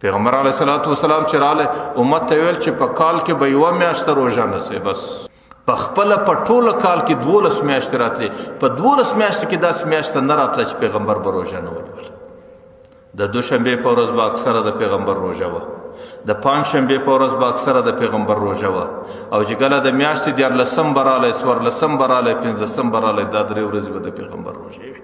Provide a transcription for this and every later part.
پیغمبر علیه الصلاۃ والسلام چې رااله، امت ته ویل چې په کال کې به یوه میاشت روژه نسې، بس. په خپل په ټوله کال کې 12 میاشتې راتلې، په 12 میاشتو کې داسې میاشت نه راتله چې پیغمبر به روژه نه ونیوله. د دوشنبې په ورځ به اکثره د پیغمبر روژه وه، د پنجشنبې په ورځ به اکثره د پیغمبر روژه وه، او چې کله د میاشتې 13 به راغلی، 14 به راغلی، 15 به راغلی، دا درې ورځې به د پیغمبر روژې وي.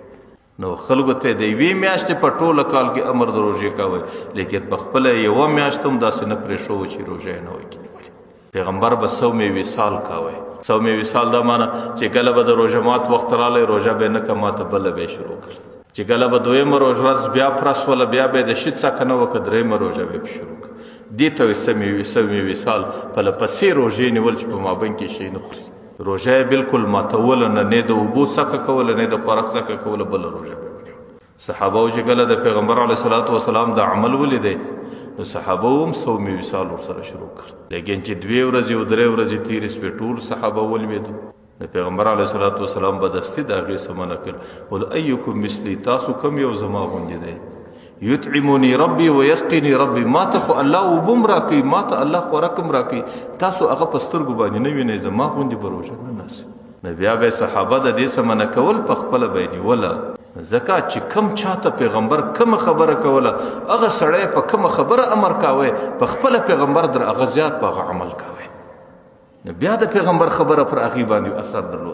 نو خلکو ته د یوې میاشتې په ټوله کال کې امر د روژې کوي، لیکن په خپله یوه میاشت هم داسې نه پرېښوو چې روژه یې نه وای نیولې. پیغمبر به صوم وصال کاوه. صوم وصال دا معنی چې کله به د روژه مات وخت راغلی، روژه به نه کماته، بله به یې شروع کړه. چې کله به دویمه روژه ورځ بیا پرس وله، بیا به یې د شي څکه نه وکړه، درېیمه روژه به یې شروع کړه. دې ته وایي صوم وصال، پله پسې روژې نیول چې په مابین کې شی نه خوري. روژه یې بالکل ماتوله نه، نه د اوبو څکه کوله، نه د خوراک څکه کوله، بله روژه به ونیوله. صحابه چې کله د پیغمبر علیه الصلاة والسلام د عمل ولیدی، نو صحابه هم صوم وصال ورسره شروع کړ. لیکن چې دوې ورځې او درې ورځې تېرې سوې، ټول صحابه ولوېدو. د پیغمبر علیه الصلاة والسلام به دستي د هغې څه منع کړ، قل ایکم مثلي، تاسو کوم یو زما غوندې دی؟ یطعمني ربي ويسقيني ربي، ما ته خو الله اوبه هم راکوي، ما ته الله خوراک هم راکوي، تاسو هغه په سترګو باندې نه وینئ، زما غوندې به روژه نه ناسئ. نو بیا به صحابه د دې څه منع کول، په خپله به یې نیوله، ځکه چې کم چاته پیغمبر کومه خبره کوله، هغه سړی په کومه خبره امر کاوه، په خپله پیغمبر در هغه زیات په هغه عمل کاوه. نو بیا د پیغمبر خبره پر هغې باندې اثر درلود.